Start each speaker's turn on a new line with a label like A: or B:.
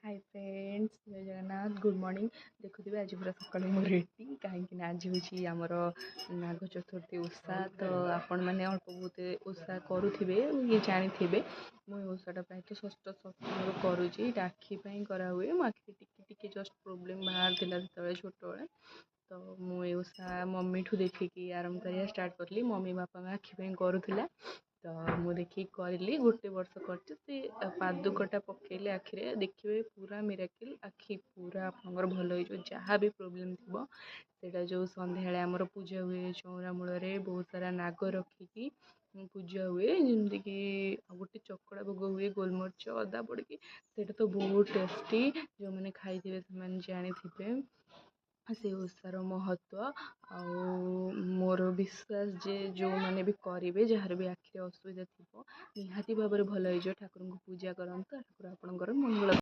A: High friends, ଜୟ Jagannath, good morning. ଦେଖୁଥିବେ ଆଜି ପୁରା ସକାଳୁ ମୁଁ ରେଡ଼ି, କାହିଁକି ନା ଆଜି ହେଉଛି ଆମର ନାଗ ଚତୁର୍ଥୀ ଓଷା। ତ ଆପଣମାନେ ଅଳ୍ପ ବହୁତ ଓଷା କରୁଥିବେ, ଇଏ ଜାଣିଥିବେ। ମୁଁ ଏ ଓଷାଟା ପ୍ରାୟତଃ ଷଷ୍ଠ ସପ୍ତମରୁ କରୁଛି। ଏଇଟା ଆଖି ପାଇଁ କରାହୁଏ। ମୋ ଆଖିରେ ଟିକେ ଟିକେ ଜଷ୍ଟ ପ୍ରୋବ୍ଲେମ୍ ବାହାରିଥିଲା ସେତେବେଳେ ଛୋଟବେଳେ, ତ ମୁଁ ଏ ଓଷା ମମିଠୁ ଦେଖିକି ଆରମ୍ଭ କରିବା ଷ୍ଟାର୍ଟ କରିଲି। ମମି ବାପାଙ୍କ ଆଖି ପାଇଁ କରୁଥିଲା, ତ ମୁଁ ଦେଖିକି କରିଲି। ଗୋଟେ ବର୍ଷ କରିଛି। ସେ ପାଦୁକଟା ପକେଇଲେ ଆଖିରେ ଦେଖିବେ ପୁରା ମିରାକିଲ୍, ଆଖି ପୁରା ଆପଣଙ୍କର ଭଲ ହେଇଯିବ, ଯାହା ବି ପ୍ରୋବ୍ଲେମ୍ ଥିବ। ସେଇଟା ଯେଉଁ ସନ୍ଧ୍ୟାବେଳେ ଆମର ପୂଜା ହୁଏ, ଚଉରା ମୂଳରେ ବହୁତ ସାରା ନାଗ ରଖିକି ପୂଜା ହୁଏ, ଯେମିତିକି ଆଉ ଗୋଟେ ଚକଡ଼ା ଭୋଗ ହୁଏ ଗୋଲମରିଚ ଅଦା ପଡ଼ିକି, ସେଇଟା ତ ବହୁତ ଟେଷ୍ଟି। ଯେଉଁମାନେ ଖାଇଥିବେ ସେମାନେ ଜାଣିଥିବେ ସେ ଓଷାର ମହତ୍ତ୍ୱ। ଆଉ ମୋର ବିଶ୍ୱାସ ଯେ ଯେଉଁମାନେ ବି କରିବେ, ଯାହାର ବି ଆଖିରେ ଅସୁବିଧା ଥିବ, ନିହାତି ଭାବରେ ଭଲ ହେଇଯିବ। ଠାକୁରଙ୍କୁ ପୂଜା କରନ୍ତୁ, ଠାକୁର ଆପଣଙ୍କର ମଙ୍ଗଳ